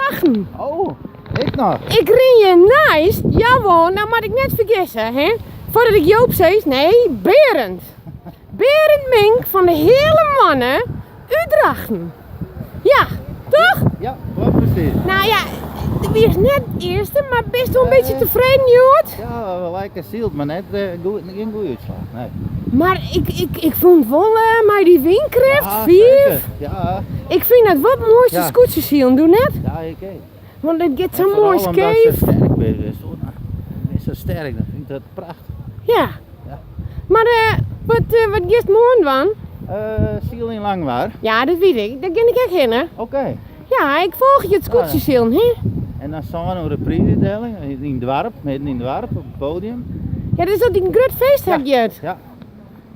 Drachten. Oh, ik noch. Ik rin je neist, jawol, nou moat ik net fergisse, hè? Foardat ik Joop sis, nee, Berend. Berend Mink fan de Heale Moanne út Drachten. Ja, toch? Ja, klopt precies. Nou ja, do wiest net earste, mar bist wol in bytsje tefreden hjoed? Ja, wel lekker syld, mar net uh, goed, gjin goede útslach. Nee. Mar ik, ik, ik fûn it wol uh, mei dy wynkrêft, Ja, fiif. zeker. Ja. Ik fyn dat wol it moaiste Ja. skûtsjesilen, do net? Ja, ik ek. Want it giet sa En moai vooral omdat se skeef. sterk binne. Zo, nou, zo sterk, dat vind ik dat prachtig. Ja. Ja. Mar uh, wat, uh, wat giest moarn dwaan? Uh, syl yn Langwar. Ja, dat wit ik. Dêr gean ik ek hinne. Oké. Ja, ik folgje it skûtsjesilen, hè? En dan sân oere priisútdieling yn it doarp, midden yn it doarp, op it podium. Ja, dat is altyd in grut feest, ha ik heard. Ja.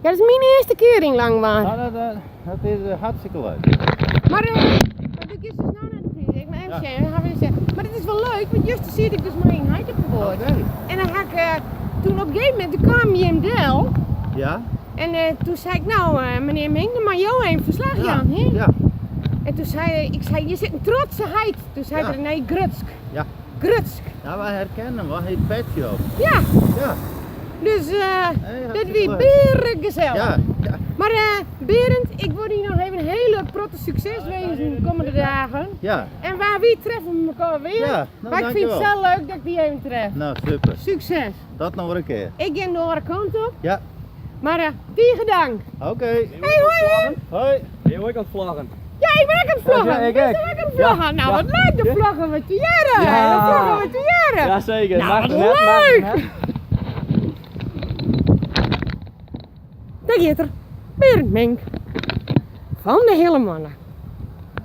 Ja, dat is myn earste kear yn Langwar. Nou, dat, dat, dat is uh, hartstikke leuk. Mar, uh, mar do giest dus no nei de priis. Ik moat even Ja. sjen, dan ha we eens, mar it is wol leuk, want juster siet ik dus mei dyn heit op de boat. Oké. En dan ha ik, uh, toen op in gegeven momint, toen kaam jim del. Ja? En uh, toen sei ik, nou uh, meneer Mink, dan mei jo even ferslach Ja. jaan, hè? Ja. En toen sei hy, ik sei, je sit in trotse heit. Toen sei Ja. er, nee, grutsk. Ja. Grutsk. Ja, wy herkennen him wol, hy hat petsje op. Ja. Ja. Dus uh, Nee, dat hartstikke wie leuk. beregesellich. Ja, ja. Mar uh, Berend, ik wol dy noch even in hiele protte sukses winskje de kommende dagen. Ja. En wa wit treffe we mekoar wer. Ja, nou, mar ik fyn it dankjewel. sa leuk dat ik dy even tref. Nou, super. Sukses. Dat noch wer in kear. Ik gean de oare kant op. Ja. Mar uh, tige dank. Oké. Hey, hoi hè. Hoi. Ben je ook aan het vloggen? Ja, ik ben ek oan it vloggen. Ja, ik Bist ek. ek oan it vloggen? Nou, Ja. wat leuk, de vloggen we tegearre. Ja. De vloggen we tegearre. Jazeker. Nou, Mag wat net, mag leuk. net. Dêr giet er. Berend Mink. Fan de Heale Moanne.